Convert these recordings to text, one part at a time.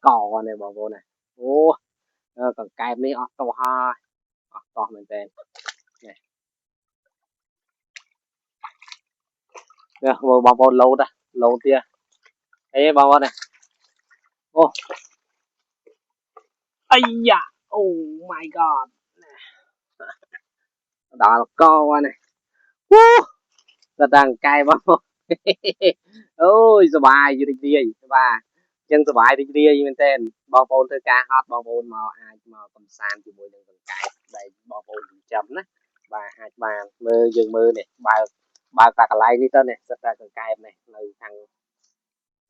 កនេះបងប្អូនណាអូកង្កែបនេះអស់តោះហើយអស់តោះមែនតើនេះបងប្អូនលោតលោតទៀតអេបងប្អូនណាអូអាយ៉ាអូ my god ដល់កនេះអូដល់តាកែបងប្អូនអូយសបាយរីករាយបាទអញ្ចឹងសបាយរីករាយមែនទែនបងប្អូនធ្វើការហត់បងប្អូនមកអាចមកកំសាន្តជាមួយនឹងកង្កែបដែលបងប្អូនចិញ្ចឹមណាបាទអាចបានមើលយើងមើលនេះបើបើតាកន្លែងនេះទៅនេះសិតតែកង្កែបនេះនៅខាង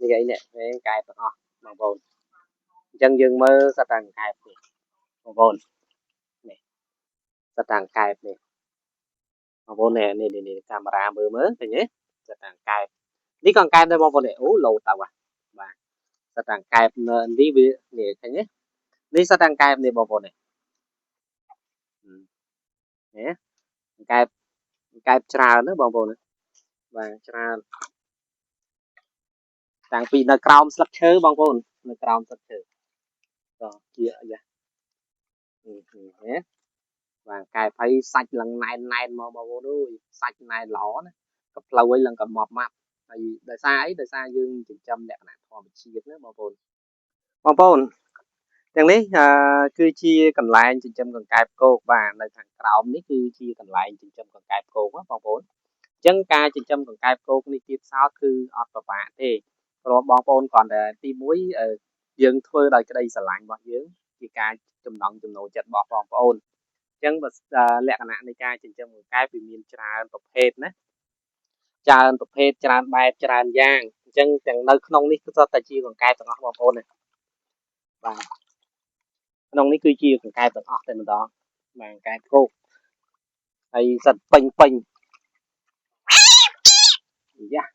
នេះអីនេះកង្កែបទាំងអស់បងប្អូនអញ្ចឹងយើងមើលសិតតែកង្កែបនេះបងប្អូននេះសិតតែកង្កែបនេះបងប្អូននេះនេះកាមេរ៉ាមើលមើលឃើញទេសិតតែកង្កែបនេះក៏កង្កែបដែរបងប្អូននេះអូលោតទៅបាទសិតតែកង្កែបនៅនេះវានេះឃើញទេនេះសិតតែកង្កែបនេះបងប្អូននេះនេះកង្កែបកង្កែបច្រើនណាបងប្អូនបាទច្រើនតាំងពីនៅក្រោមស្លឹកឈើបងប្អូននៅក្រោមស្លឹកឈើក៏ជាអាយ៉ានេះបាទកែបហើយសាច់ឡើងណែនណែនមកបងប្អូនអើយសាច់ណែនល្អណាកផ្លូវអីឡើងក៏ម៉ប់ម៉ាប់ហើយដោយសារអីដោយសារយើងចិញ្ចឹមលក្ខណៈធម្មជាតិណាបងប្អូនបងប្អូនទាំងនេះគឺជាកន្លែងចិញ្ចឹមកង្កែបគោកបាទនៅខាងក្រោមនេះគឺជាកន្លែងចិញ្ចឹមកង្កែបគោកណាបងប្អូនអញ្ចឹងការចិញ្ចឹមកង្កែបគោកនេះទៀតសោតគឺអត់ពិបាកទេព្រោះបងប្អូនគ្រាន់តែទី1យើងធ្វើដោយក្តីស្រឡាញ់របស់យើងជាការចំណង់ចំណូលចិត្តរបស់បងប្អូនអញ្ចឹងលក្ខណៈនៃការចិញ្ចឹមកង្កែបវាមានច្រើនប្រភេទណាច្រើនប្រភេទច្រើនបែបច្រើនយ៉ាងអញ្ចឹងទាំងនៅក្នុងនេះគឺសុទ្ធតែជាកង្កែបទាំងអស់បងប្អូនណាបាទក្នុងនេះគឺជាកង្កែបទាំងអស់តែម្ដងបាទកង្កែបគោកហើយសិតពេញពេញយ៉ា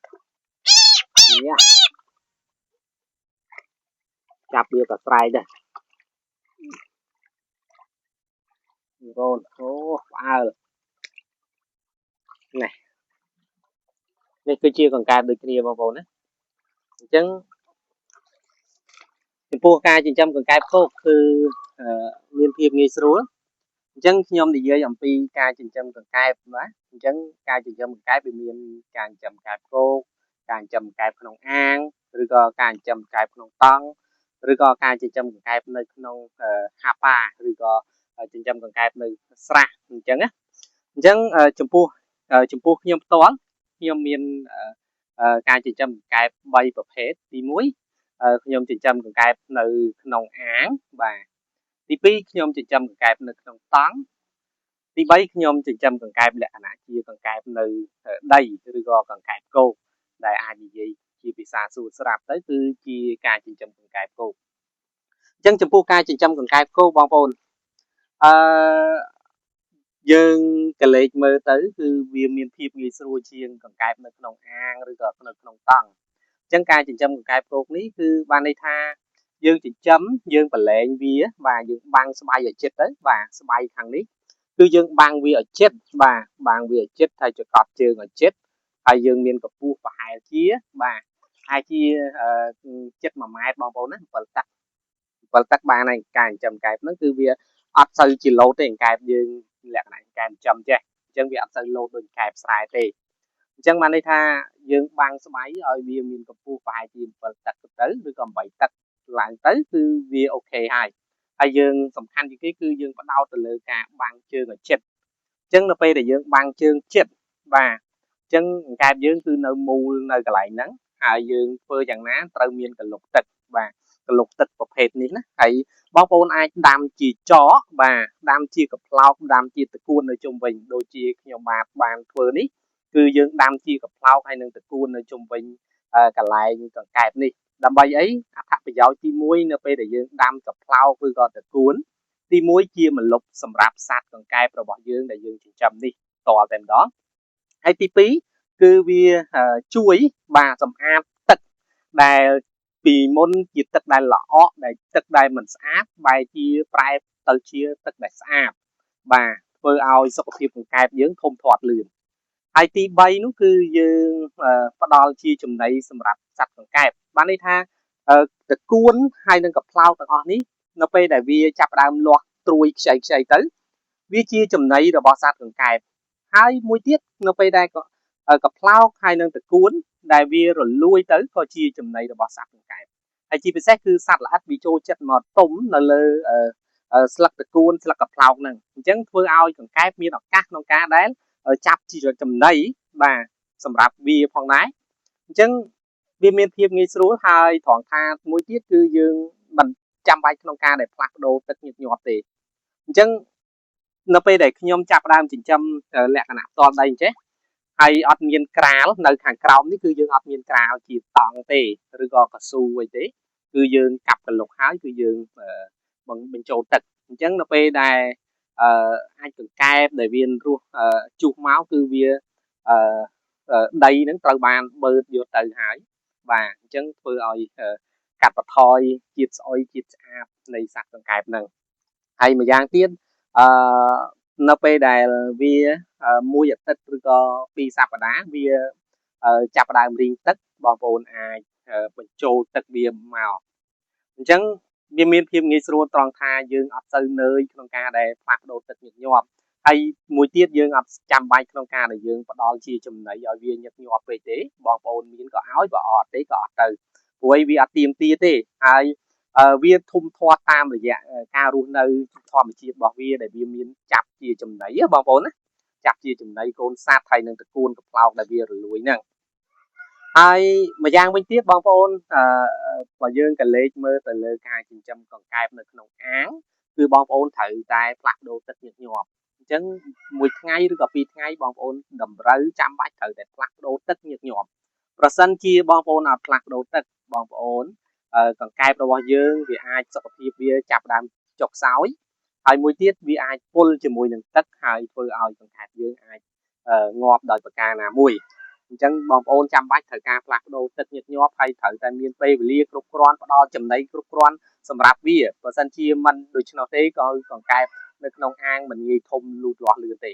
យ៉ាចាប់វាក៏ស្រែកដែរបងប្អូនអូផ្អើលនេះនេះគឺជាកង្កែបដូចគ្នាបងប្អូនណាអញ្ចឹងចំពោះការចិញ្ចឹមកង្កែបគោកគឺមានភាពងាយស្រួលអញ្ចឹងខ្ញុំនិយាយអំពីការចិញ្ចឹមកង្កែបបាទអញ្ចឹងការចិញ្ចឹមកង្កែបវាមានការចិញ្ចឹមកង្កែបគោកការចិញ្ចឹមកង្កែបក្នុងអាងឬក៏ការចិញ្ចឹមកង្កែបក្នុងតង់ឬក៏ការចិញ្ចឹមកង្កែបនៅក្នុងហាប៉ាឬក៏ចិញ្ចឹមកង្កែបនៅស្រះអញ្ចឹងណាអញ្ចឹងចំពោះខ្ញុំផ្ទាល់ខ្ញុំមានការចិញ្ចឹមកង្កែប3ប្រភេទទី1ខ្ញុំចិញ្ចឹមកង្កែបនៅក្នុងអាងបាទទី2ខ្ញុំចិញ្ចឹមកង្កែបនៅក្នុងតង់ទី3ខ្ញុំចិញ្ចឹមកង្កែបលក្ខណៈជាកង្កែបនៅដីឬក៏កង្កែបគោកដែលអាចនិយាយជាភាសាសួរស្រាប់ទៅគឺជាការចិញ្ចឹមកង្កែបគោកអញ្ចឹងចំពោះការចិញ្ចឹមកង្កែបគោកបងប្អូនអឺយើងកលេចមើលទៅគឺវាមានភាពងាយស្រួលជាងកង្កែបនៅក្នុងអាងឬក៏នៅក្នុងតង់អញ្ចឹងការចិញ្ចឹមកង្កែបគោកនេះគឺបានន័យថាយើងចិញ្ចឹមយើងប្រឡែងវាបាទយើងបាំងស្បៃឲ្យចិត្តទៅបាទស្បៃខាងនេះគឺយើងបាំងវាឲ្យចិត្តបាទបាំងវាឲ្យចិត្តហើយចកត់ជើងឲ្យចិត្តហើយយើងមានកម្ពស់ប្រហែលជាបាទហើយជាចិត្ត1ម៉ែត្របងប្អូនណា7ទឹក7ទឹកបានហើយការចិញ្ចឹមកែបហ្នឹងគឺវាអត់សូវជាលោតទេកែបយើងលក្ខណៈកែបចិញ្ចឹមចេះអញ្ចឹងវាអត់សូវលោតដូចកែបស្រែទេអញ្ចឹងបានន័យថាយើងបាំងស្បៃឲ្យវាមានកម្ពស់ប្រហែលជា7ទឹកទៅឬក៏8ទឹកឡើងទៅគឺវាអូខេហើយហើយយើងសំខាន់ជាងគេគឺយើងផ្ដោតទៅលើការបាំងជើងឲ្យចិត្តអញ្ចឹងនៅពេលដែលយើងបាំងជើងចិត្តបាទអញ្ចឹងកង្កែបយើងគឺនៅមូលនៅកន្លែងហ្នឹងហើយយើងធ្វើយ៉ាងណាត្រូវមានកលុកទឹកបាទកលុកទឹកប្រភេទនេះណាហើយបងប្អូនអាចដាំជាចកបាទដាំជាកប្លោកដាំជាតកួននៅជុំវិញដូចជាខ្ញុំបាទបានធ្វើនេះគឺយើងដាំជាកប្លោកហើយនឹងតកួននៅជុំវិញកន្លែងកង្កែបនេះដើម្បីអីអត្ថប្រយោជន៍ទី1នៅពេលដែលយើងដាំកប្លោកឬក៏តកួនទី1ជាម្លប់សម្រាប់សត្វកង្កែបរបស់យើងដែលយើងចិញ្ចឹមនេះតតែម្ដងហើយទី2គឺវាជួយបាទសម្អាតទឹកដែលពីមុនជាទឹកដែលល្អក់ដែលទឹកដែលមិនស្អាតបែរជាប្រែទៅជាទឹកដែលស្អាតបាទធ្វើឲ្យសុខភាពកង្កែបយើងធំធាត់លឿនហើយទី3នោះគឺយើងផ្ដល់ជាចំណីសម្រាប់សត្វកង្កែបបានន័យថា តកួនហើយនឹងកប្លោកទាំងអស់នេះនៅពេលដែលវាចាប់ផ្ដើមលាស់ត្រួយខ្ចីខ្ចីទៅវាជាចំណីរបស់សត្វកង្កែបហើយមួយទៀតនៅពេលដែលកប្លោកហើយនឹងតកួនដែលវារលួយទៅក៏ជាចំណីរបស់សត្វកង្កែបហើយជាពិសេសគឺសត្វល្អិតវាចូលចិត្តមកទុំនៅលើស្លឹកតកួនស្លឹកកប្លោកហ្នឹងអញ្ចឹងធ្វើឲ្យកង្កែបមានឱកាសក្នុងការដែលចាប់ជាចំណីបាទសម្រាប់វាផងដែរអញ្ចឹងវាមានភាពងាយស្រួលហើយត្រង់ថាមួយទៀតគឺយើងមិនចាំបាច់ក្នុងការដែលផ្លាស់ប្ដូរទឹកញឹកញាប់ទេអញ្ចឹងនៅពេលដែលខ្ញុំចាប់ផ្ដើមចិញ្ចឹមលក្ខណៈផ្ទាល់ដីអញ្ចេះហើយអត់មានក្រាលនៅខាងក្រោមនេះគឺយើងអត់មានក្រាលជាតង់ទេឬក៏កស៊ូអីទេគឺយើងកាប់កលុកហើយគឺយើងបញ្ចូលទឹកអញ្ចឹងនៅពេលដែលអឺអាចកង្កែបដែលវារស់ជុះមកគឺវាអឺដីហ្នឹងត្រូវបានបឺតយកទៅហើយបាទអញ្ចឹងធ្វើឲ្យកាត់បន្ថយជាតិស្អុយជាតិឆ្អាបនៃសត្វកង្កែបហ្នឹងហើយម្យ៉ាងទៀតអឺនៅពេលដែលវាមួយអាទិត្យឬក៏ពីរសប្តាហ៍វាចាប់ផ្ដើមរីងទឹកបងប្អូនអាចបញ្ចូលទឹកវាមកអញ្ចឹងវាមានភាពងាយស្រួលត្រង់ថាយើងអត់សូវនឿយក្នុងការដែលផ្លាស់ប្ដូរទឹកញឹកញាប់ហើយមួយទៀតយើងអត់ចាំបាច់ក្នុងការដែលយើងផ្ដល់ជាចំណីឲ្យវាញឹកញាប់ពេកទេបងប្អូនមានក៏ឲ្យបើអត់ទេក៏អត់ទៅព្រោះវាអត់ទៀមទាទេហើយវាធំធាត់តាមរយៈការរស់នៅធម្មជាតិរបស់វាដែលវាមានចាប់ជាចំណីបងប្អូនណាចាប់ជាចំណីកូនសត្វហើយនឹងតកួនកប្លោកដែលវារលួយហ្នឹងហើយម្យ៉ាងវិញទៀតបងប្អូនអឺបើយើងក៏លេចមើលទៅលើការចិញ្ចឹមកង្កែបនៅក្នុងអាងគឺបងប្អូនត្រូវតែផ្លាស់ប្ដូរទឹកញឹកញាប់អញ្ចឹងមួយថ្ងៃឬក៏ពីរថ្ងៃបងប្អូនតម្រូវចាំបាច់ត្រូវតែផ្លាស់ប្ដូរទឹកញឹកញាប់ប្រសិនជាបងប្អូនអត់ផ្លាស់ប្ដូរទឹកបងប្អូនកង្កែបរបស់យើងវាអាចសុខភាពវាចាប់ដើមចុះខ្សោយហើយមួយទៀតវាអាចពុលជាមួយនឹងទឹកហើយធ្វើឲ្យកង្កែបយើងអាចងាប់ដោយប្រការណាមួយអញ្ចឹងបងប្អូនចាំបាច់ត្រូវការផ្លាស់ប្ដូរទឹកញឹកញាប់ហើយត្រូវតែមានពេលវេលាគ្រប់គ្រាន់ផ្ដល់ចំណីគ្រប់គ្រាន់សម្រាប់វាបើសិនជាមិនដូច្នោះទេក៏កង្កែបនៅក្នុងអាងមិនងាយធំលូតលាស់លឿនទេ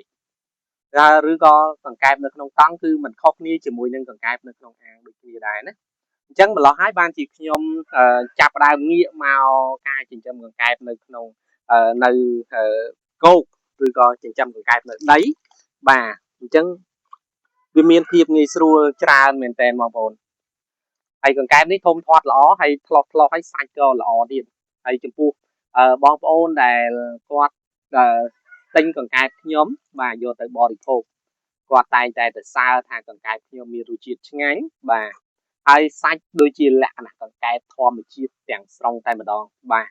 ឬក៏កង្កែបនៅក្នុងតង់គឺមិនខុសគ្នាជាមួយនឹងកង្កែបនៅក្នុងអាងដូចគ្នាដែរណាអញ្ចឹងម្ល៉េះហើយបានជាខ្ញុំចាប់ផ្ដើមងាកមកការចិញ្ចឹមកង្កែបនៅក្នុងនៅគោកឬក៏ចិញ្ចឹមកង្កែបនៅដីបាទអញ្ចឹងវាមានភាពងាយស្រួលច្រើនមែនតើបងប្អូនហើយកង្កែបនេះធំធាត់ល្អហើយផ្លោះផ្លោះហើយសាច់ក៏ល្អទៀតហើយចំពោះបងប្អូនដែលគាត់ទិញកង្កែបខ្ញុំបាទយកទៅបរិភោគគាត់តែងតែទៅសើថាកង្កែបខ្ញុំមានរសជាតិឆ្ងាញ់បាទហើយសាច់ដូចជាលក្ខណៈកង្កែបធម្មជាតិទាំងស្រុងតែម្ដងបាទ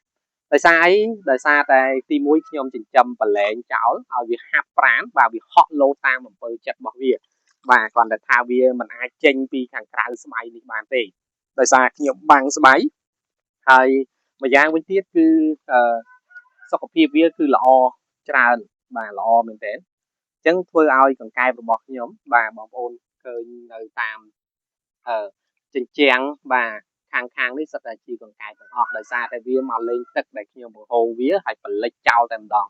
ដោយសារអីដោយសារតែទីមួយខ្ញុំចិញ្ចឹមប្រឡែងចោលឲ្យវាហាប់ប្រានបាទវាហក់លោតាមអំពើចិត្តរបស់វាបាទគ្រាន់តែថាវាមិនអាចចេញពីខាងក្រៅស្បៃនេះបានទេដោយសារខ្ញុំបាំងស្បៃហើយម្យ៉ាងវិញទៀតគឺសុខភាពវាគឺល្អច្រើនបាទល្អមែនទែនអញ្ចឹងធ្វើឲ្យកង្កែបរបស់ខ្ញុំបាទបងប្អូនឃើញនៅតាមអឺជញ្ជាំងបាទខាងខាងនេះសុទ្ធតែជាកង្កែបទាំងអស់ដោយសារតែវាមកលេងទឹកដែលខ្ញុំបង្ហូរវាហើយផលិចចោលតែម្ដង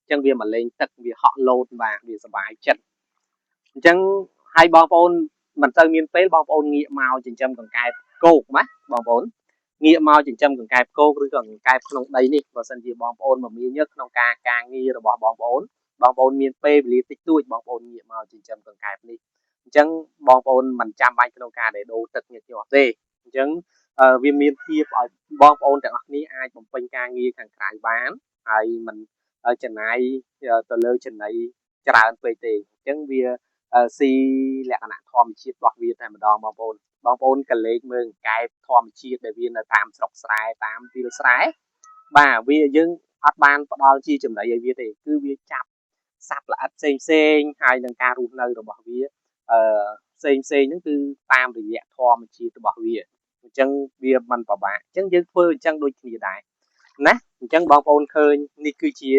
អញ្ចឹងវាមកលេងទឹកវាហក់លោតបាទវាសប្បាយចិត្តអញ្ចឹងហើយបងប្អូនមិនទៅមានពេលបងប្អូនងាកមកចិញ្ចឹមកង្កែបគោកណាបងប្អូនងាកមកចិញ្ចឹមកង្កែបគោកឬក៏កង្កែបក្នុងដីនេះបើសិនជាបងប្អូនមមាញឹកក្នុងការការងាររបស់បងប្អូនបងប្អូនមានពេលវេលាតិចតួចបងប្អូនងាកមកចិញ្ចឹមកង្កែបនេះអញ្ចឹងបងប្អូនមិនចាំបាច់ក្នុងការដែលដូរទឹកញឹកញាប់ទេអញ្ចឹងវាមានភាពឲ្យបងប្អូនទាំងអស់គ្នាអាចបំពេញការងារខាងក្រៅបានហើយមិនចំណាយទៅលើចំណីច្រើនពេកទេអញ្ចឹងវាស៊ីលក្ខណៈធម្មជាតិរបស់វាតែម្ដងបងប្អូនបងប្អូនកលេចមើលកែបធម្មជាតិដែលវានៅតាមស្រុកស្រែតាមទីលស្រែបាទវាយើងអត់បានផ្ដល់ជាចំណីឲ្យវាទេគឺវាចាប់សត្វល្អិតផ្សេងផ្សេងហើយនឹងការរស់នៅរបស់វាអឺផ្សេងផ្សេងហ្នឹងគឺតាមរយៈធម្មជាតិរបស់វាអញ្ចឹងវាមិនពិបាកអញ្ចឹងយើងធ្វើអញ្ចឹងដូចគ្នាដែរណាអញ្ចឹងបងប្អូនឃើញនេះគឺជា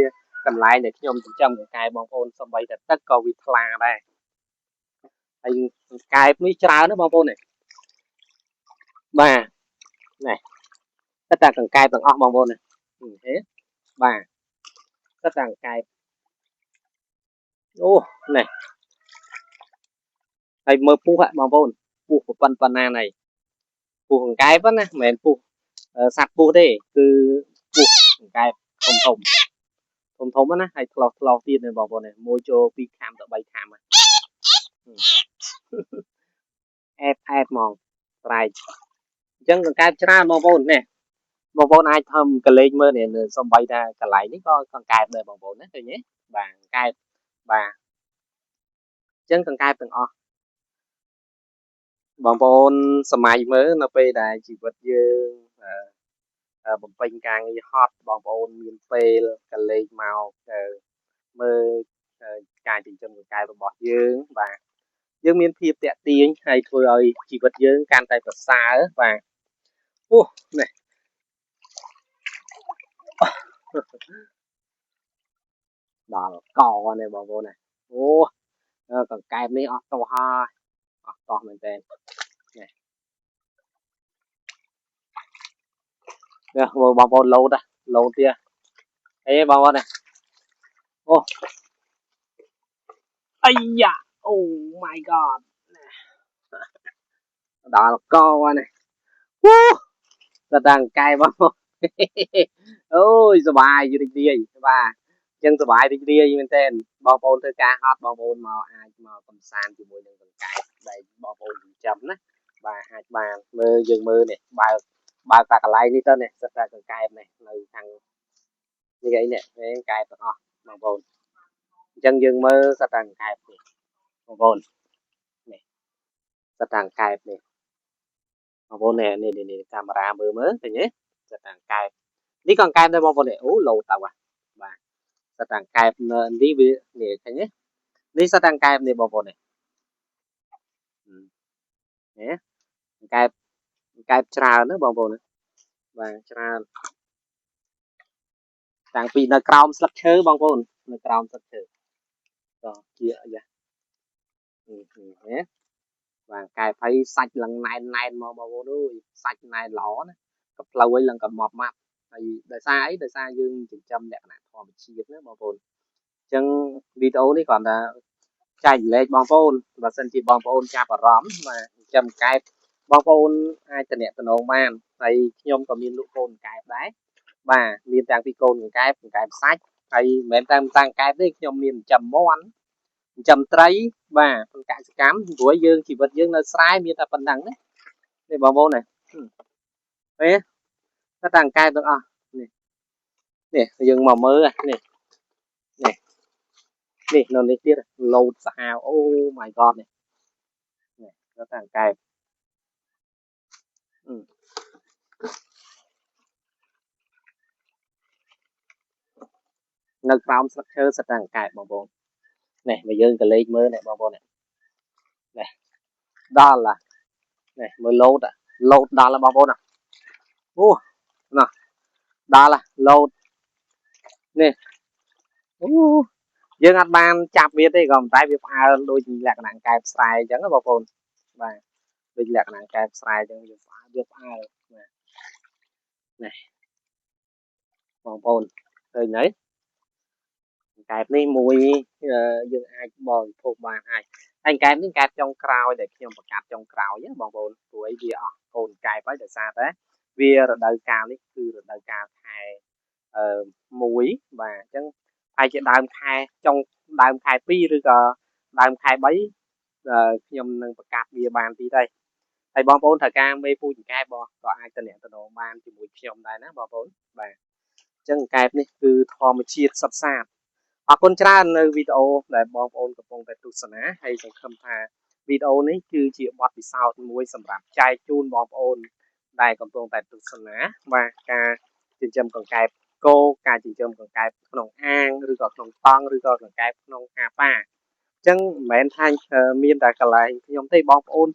កន្លែងដែលខ្ញុំចិញ្ចឹមកង្កែបបងប្អូនសំបីតែទឹកក៏វាថ្លាដែរហើយកែបនេះច្រើនណាស់បងប្អូននេះបាទនេះតែតែកង្កែបទាំងអស់បងប្អូននេះហេបាទតែតែកង្កែបអូនេះហើយមើលពុះបងប្អូនពុះប៉ុណ្ណាណៃ ពស់កង្កែបណាមិនមែនពស់សត្វពស់ទេគឺពស់កង្កែបធំធំធំធំណាហើយឆ្លោះឆ្លោះទៀតនេះបងប្អូននេះមួយចូល2ខាំទៅ3ខាំអែបអែបហ្មងស្រែកអញ្ចឹងកង្កែបច្រើនបងប្អូននេះបងប្អូនអាចធ្វើកលេចមើលនេះសំបីថាកន្លែងនេះក៏កង្កែបដែរបងប្អូនណាឃើញទេបាទកង្កែបបាទអញ្ចឹងកង្កែបទាំងអស់បងប្អូនសម័យមើលនៅពេលដែលជីវិតយើងបំពេញការងារហត់បងប្អូនមានពេលកលេចមកមើលការចិញ្ចឹមកង្កែបរបស់យើងបាទយើងមានភាពតាក់ទាញហើយធ្វើឲ្យជីវិតយើងកាន់តែប្រសើរបាទអូនេះដល់កនេះបងប្អូនណាអូកង្កែបនេះអស់តោះហើយអស់តោះមែនតើនេះនេះបងប្អូនលោតលោតទៀតអេបងប្អូនណាអូអាយ៉ាអូ my god ដល់កនេះអូដល់តាកែបងអូយសប្បាយរីករាយបាទអញ្ចឹងសប្បាយរីករាយមែនតើបងប្អូនធ្វើការហត់បងប្អូនមកអាចមកកំសាន្តជាមួយនឹងកង្កែបដែលបងប្អូនចិញ្ចឹមណាបាទអាចបានមើលយើងមើលនេះបើកតាកន្លែងនេះទៅនេះសិតតែកង្កែបនេះនៅខាងនេះអីនេះកង្កែបទាំងអស់បងប្អូនអញ្ចឹងយើងមើលសិតតែកង្កែបនេះបងប្អូននេះសិតតែកង្កែបនេះបងប្អូននេះនេះកាមេរ៉ាមើលមើលឃើញទេសិតតែកង្កែបនេះក៏កង្កែបដែរបងប្អូននេះអូលោតទៅបាទសិតតែកង្កែបនៅនេះវានេះឃើញទេនេះសិតតែកង្កែបនេះបងប្អូននេះនេះកង្កែបច្រើនណាបងប្អូនបាទច្រើនតាំងពីនៅក្រោមស្លឹកឈើបងប្អូននៅក្រោមស្លឹកឈើក៏ជាអាយ៉ានេះបាទកែបហើយសាច់ឡើងណែនណែនមកបងប្អូនអើយសាច់ណែនល្អណាកផ្លូវអីឡើងក៏ម៉ប់ម៉ាប់ហើយដោយសារអីដោយសារយើងចិញ្ចឹមលក្ខណៈធម្មជាតិណាបងប្អូនអញ្ចឹងវីដេអូនេះគ្រាន់តែចែករំលែកបងប្អូនបើសិនជាបងប្អូនចាប់អារម្មណ៍បាទចិញ្ចឹមកែបបងប្អូនអាចតំណងបានហើយខ្ញុំក៏មានលក់កូនកែបដែរបាទមានតាំងពីកូនកែបកែបសាច់ហើយមិនមែនតែតាំងកែបទេខ្ញុំមានចិញ្ចឹមមាន់ចិញ្ចឹមត្រីបាទក្នុងកសិកម្មព្រោះយើងជីវិតយើងនៅស្រែមានតែប៉ុណ្្នឹងណានេះបងប្អូននេះអេតែតាំងកែបទាំងអស់នេះនេះយើងមកមើលនេះនេះនេះនៅនេះទៀតលោតសាហាវអូ my god នេះនេះតាំងកែបនៅក្រោមស្លឹកឈើសិតតែកែបបងប្អូននេះបើយើងក៏លេខមើលនេះបងប្អូននេះនេះដល់នេះមើលលោតលោតដល់បងប្អូនអូណោះដល់លោតនេះអូយើងអត់បានចាប់វាទេក៏ប៉ុន្តែវាផ្អើលដូចលក្ខណៈកែបស្រែអញ្ចឹងបងប្អូនបាទដូចលក្ខណៈកែបស្រែអញ្ចឹងវាផ្អើលបាទនេះបងប្អូនឃើញហើយកែបនេះមួយយើងអាចបរិភោគបានហើយហើយកែបនេះកែបចុងក្រោយដែលខ្ញុំប្រកាសចុងក្រោយណាបងប្អូនព្រោះអីវាអស់កូនកែបហើយដោយសារតែវារដូវកាលនេះគឺរដូវកាលខែ1បាទអញ្ចឹងហើយជាដើមខែចុងដើមខែ2ឬក៏ដើមខែ3ខ្ញុំនឹងប្រកាសវាបានទីទៅហើយបងប្អូនត្រូវការមេពូជកែបក៏អាចតំណងបានជាមួយខ្ញុំដែរណាបងប្អូនបាទអញ្ចឹងកែបនេះគឺធម្មជាតិសុទ្ធសាធអរគុណច្រើននៅវីដេអូដែលបងប្អូនកំពុងតែទស្សនាហើយសង្ឃឹមថាវីដេអូនេះគឺជាបទពិសោធន៍មួយសម្រាប់ចែកជូនបងប្អូនដែលកំពុងតែទស្សនាបាទការចិញ្ចឹមកង្កែបគោការចិញ្ចឹមកង្កែបក្នុងអាងឬក៏ក្នុងតង់ឬក៏កង្កែបក្នុងអាប៉ាអញ្ចឹងមិនមែនថាមានតែកន្លែងខ្ញុំទេបងប្អូន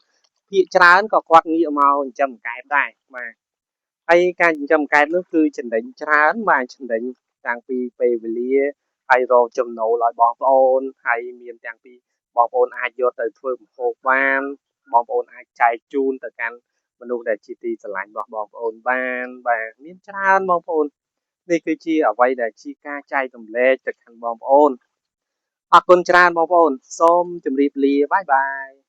ភាគច្រើនក៏គាត់ងាកមកចិញ្ចឹមកង្កែបដែរបាទហើយការចិញ្ចឹមកង្កែបនោះគឺចំណេញច្រើនបាទចំណេញតាំងពីពេលវេលាហើយរកចំណូលឲ្យបងប្អូនហើយមានទាំងពីបងប្អូនអាចយកទៅធ្វើម្ហូបបានបងប្អូនអាចចែកជូនទៅកាន់មនុស្សដែលជាទីស្រឡាញ់របស់បងប្អូនបានបាទមានច្រើនបងប្អូននេះគឺជាអ្វីដែលជាការចែករំលែកទៅកាន់បងប្អូនអរគុណច្រើនបងប្អូនសូមជម្រាបលាបាយបាយ។